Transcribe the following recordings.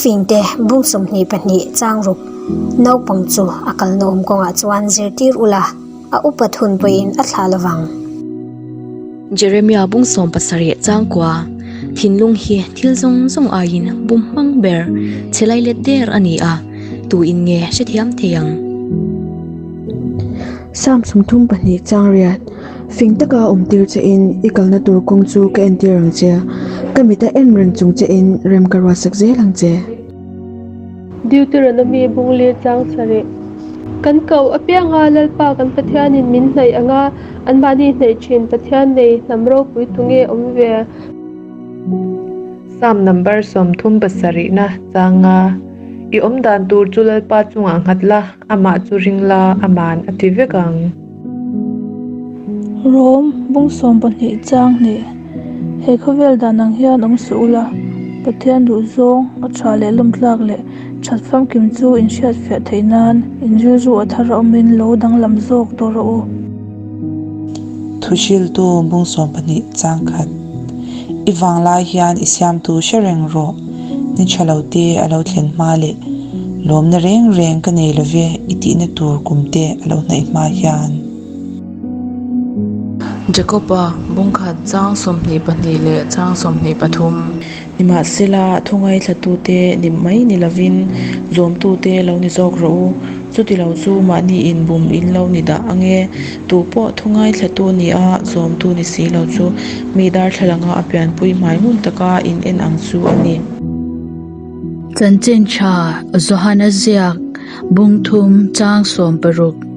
Thufingte bung 22 chang ruk naupang chu a kalna awm kawngah chuan zirtir ula, a upat hun pawhin a thlah lovang. Jeremia bung 70 chang kua, Thinlung hi thil zawng zawng aiin bum hmang ber chhe lai let der a ni a, tuin nge hrethiam thei ang? Psalm 32 chang riat, Fing taka awm tir che in i kalna tur kawng chu ka entir ang che, ka mita en reng chung che in rem ka ruatsak zel ang che. Deuteronomy bung lir chang sarih. Kan koh apianga Lalpa kan Pathianin min hnaih anga anmahni hnaih thin Pathian nei hnam ropui tu nge awm ve? Psalm number 37 na changa i awm dan tur chu Lalpa chungah nghat la, amah chu ring la, aman a ti vek ang. Rom bung 12 chang hnih. He khawvel dan ang hian awm suh ula, Pathian duh zawng, a tha leh lawmtlak leh that famkim chu in hriatfiah theih nan in rilru a thar a awmin lo danglam zawk tawh rawh u. Thuhriltu bung 12 chang khat. I vanglai hian i siamtu hre reng rawh, ni tha lo te a lo thlen hma leh lawmna reng reng ka nei love i tihna tur kum te a lo hnaih hma hian. Jakob-a bung khat chang 22 leh chang 23. Nimahsela, thungaithlatute ni mai ni lovin zawmtute lo ni zawk rawh u. Chutilo chu mahni inbum in lo ni dah ange. Tu pawh thungaithlatu ni a, zawmtu ni si lo chu mi darthlalanga a pianpui hmai ngun taka in en ang chu a ni. Chanchin tha Johana ziak bung thum chang 60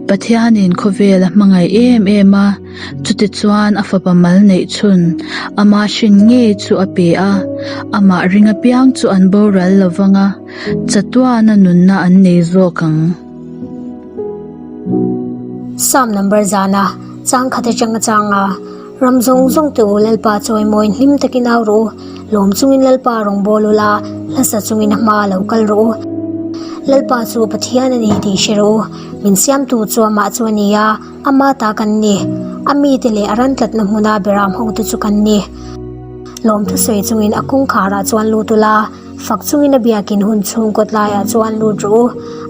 Pathianin khawvel a hmangaih em em a, chutichuan a fapa mal neih chhun ama hrin ngei chu a pe a, amah ring apiang chu an boral lovang a, chatuana nunna an nei zawk ang. Psalm number zana chang khat atanga changa ram zawng zawng te u Lalpa chawimawiin hlim takin au rawh u, lawm chungin Lalpa rawngbâwl ula, hlasa chungin a hma lo kal rawh u. Lalpa chu Pathian a ni tih hre rawh u, min siamtu chu amah chu a ni a, ama ta kan ni. A mite leh a ran tlatna hmuna beram hote chu kan ni. Lawm thusawi chungin a kawngkharah chuan lut ula, fak chungin a biakin hun chhung kawt laiah chuan lut rawh u.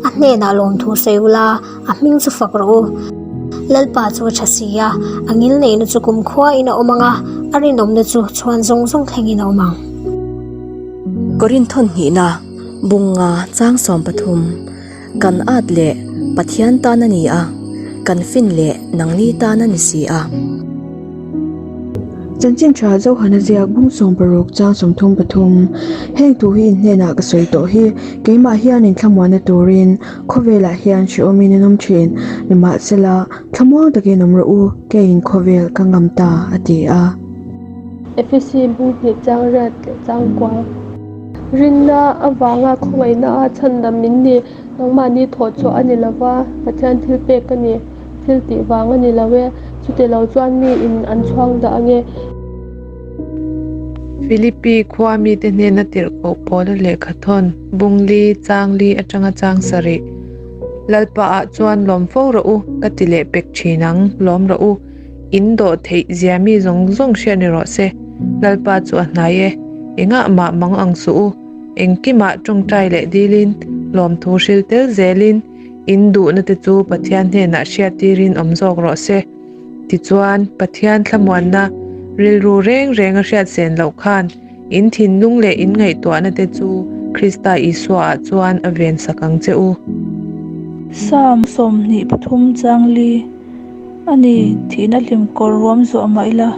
A hnenah lawmthu sawi ula, a hming chu fak rawh u. Lalpa chu a tha si a, a ngil neihna chu kumkhuain a awm ang a, a rinawmna chu chhuan zawng zawng thlengin a awm ang. Korinthon hnihna bunga chang 13 Kan at leh Pathian tan a ni a, kan fin leh nangni tan a ni si a. Chanchin tha Johana ziak bung 60 chang 33 Heng thu hi in hnenah ka sawi tawh hi, keimah hian in thlamuanna turin khawvelah hian hrehawmin in awm thin, nimahsela thlamuang takin awm rawh u, keiin khawvel ka ngam ta, a ti a. Efesi bung hnih chang riat leh chang kua. Rinna avanga khawngaihna a chhandam min ni, nangmahni thawh chhuah a ni lova, Pathian thil pek a ni. Thil tih vang a ni lo e, chuti lo chuan mi in an chhuang dah ange. Philippi khua mite hnena tirhkoh Paula lehkha thawn, bung li, chang li atanga chang sarih. Lalpa ah chuan lawm fo rawh u, ka ti leh pek thin ang, lawm rawh u. In dawh theih zia mi zawng zawng hriat ni rawh se. Lalpa chu a hnai e, engah mah mang ang suh u. Engkimah tawngtai leh dilin, lawmthu hril tel zelin, In duhna te chu Pathian hnenah hriat tirin awm zawk rawh se. Tichuan, Pathian thlamuanna rilru reng reng a hriat sen loh khan in thinlung leh in ngaihtuahna te chu Krista Isua ah chuan a ven sak ang che u. Psalm 23 chang li a ni, thihna hlim kawr ruam zawh mah ila,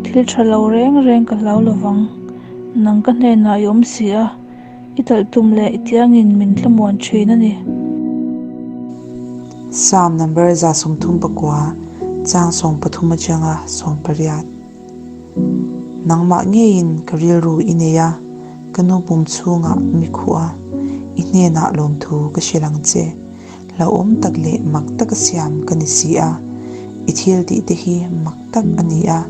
thil tha lo reng reng ka hlau lovang, nang ka hnenah i awm si a. I talh tum leh i tiangin min thlamuan thin a ni. Psalm number 139 chang 13 atanga 18. Nangmah ngeiin ka rilru i nei a, ka nu pum chhungah mi khuh a, i hnenah lawmthu ka hrilh ang che. Hlauhawm tak leh mak taka siam ka ni si a, i thil tih te hi mak tak a ni a,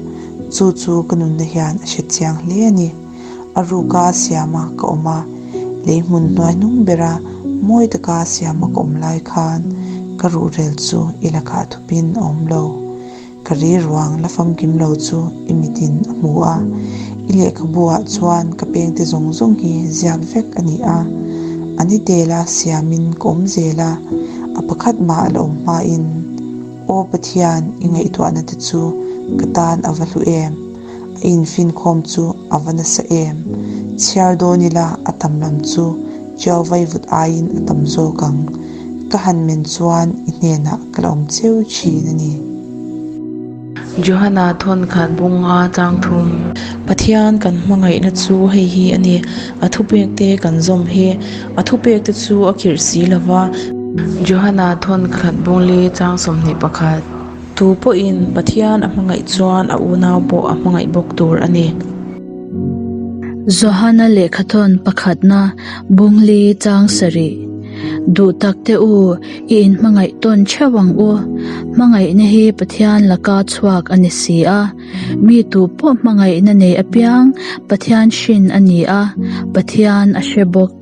chu chu ka nunna hian a hre chiang hle a ni. A ruka siama ka awm a, lei hmun hnuai hnung bera mawi taka siama ka awm lai khan ka ruhrel chu i lakah thupin a awm lo. Ka ri ruang la famkim lo chu i mitin a hmu a, I lehkhabu-ah chuan ka pengte zawng zawng hi ziak vek a ni a, a ni tela siamin ka awm zel a, a pakhat mah a la awm hmain, Aw Pathian, i ngaihtuahna te chu ka tan a va hlu em? A infinkhawm chu a va nasa em? Chhiar dawn ila a tam lam chu Chiau vaivut aiin a tam zawk ang. Ka han men chuan i hnenah ka la awm cheu thin a ni. Johana thawn khat bunga chang thum. Pathian kan hmangaihna chu hei hi a ni, a thupekte kan zawm hi. A thupekte chu a khirh si lo va. Johana thawn khat bungli chang 21. Tu pawhin Pathian a hmangaih chuan a unau pawh a hmangaih bawk tur a ni. Johana lehkhathawn pakhatna bungli chang sarih. Duh tak te u, i inhmangaih tawn theuh ang u. Hmangaihna hi Pathian laka chhuak a ni si a. Mi tu pawh hmangaihna nei apiang Pathian hrin a ni a, Pathian a hre bawk.